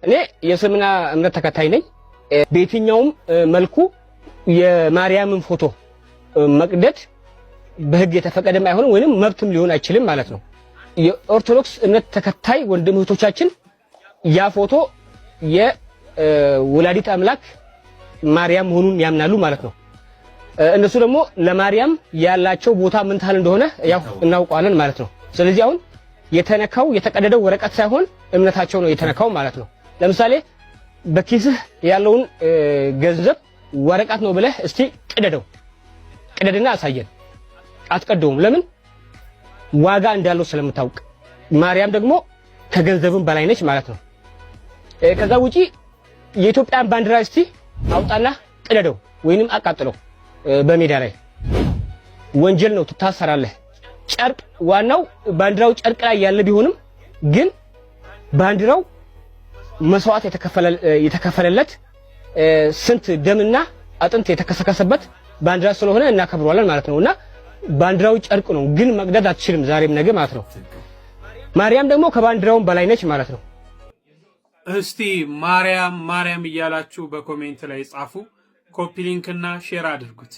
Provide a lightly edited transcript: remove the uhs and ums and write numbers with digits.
እኔ የእስልምና እምነት ተከታይ ነኝ። በየትኛውም መልኩ የማርያምን ፎቶ መቅደድ በሕግ የተፈቀደም አይሆንም ወይንም መብትም ሊሆን አይችልም ማለት ነው። የኦርቶዶክስ እምነት ተከታይ ወንድም እህቶቻችን ያ ፎቶ የወላዲት አምላክ ማርያም መሆኑን ያምናሉ ማለት ነው። እነሱ ደግሞ ለማርያም ያላቸው ቦታ ምን ታህል እንደሆነ ያው እናውቀዋለን ማለት ነው። ስለዚህ አሁን የተነካው የተቀደደው ወረቀት ሳይሆን እምነታቸው ነው የተነካው ማለት ነው። ለምሳሌ በኪስህ ያለውን ገንዘብ ወረቀት ነው ብለህ እስቲ ቅደደው፣ ቅደድና አሳየን። አትቀደውም። ለምን? ዋጋ እንዳለው ስለምታውቅ። ማርያም ደግሞ ከገንዘብም በላይ ነች ማለት ነው። ከዛ ውጪ የኢትዮጵያን ባንዲራ እስቲ አውጣና ቅደደው ወይንም አቃጥለው በሜዳ ላይ፣ ወንጀል ነው፣ ትታሰራለህ። ጨርቅ ዋናው ባንዲራው ጨርቅ ላይ ያለ ቢሆንም ግን ባንዲራው መስዋዕት የተከፈለለት፣ ስንት ደምና አጥንት የተከሰከሰበት ባንዲራ ስለሆነ እናከብረዋለን ማለት ነው። እና ባንዲራው ጨርቅ ነው፣ ግን መቅደድ አትችልም ዛሬም ነገ ማለት ነው። ማርያም ደግሞ ከባንዲራውም በላይ ነች ማለት ነው። እስቲ ማርያም ማርያም እያላችሁ በ comment ላይ ጻፉ። Copy link እና share አድርጉት።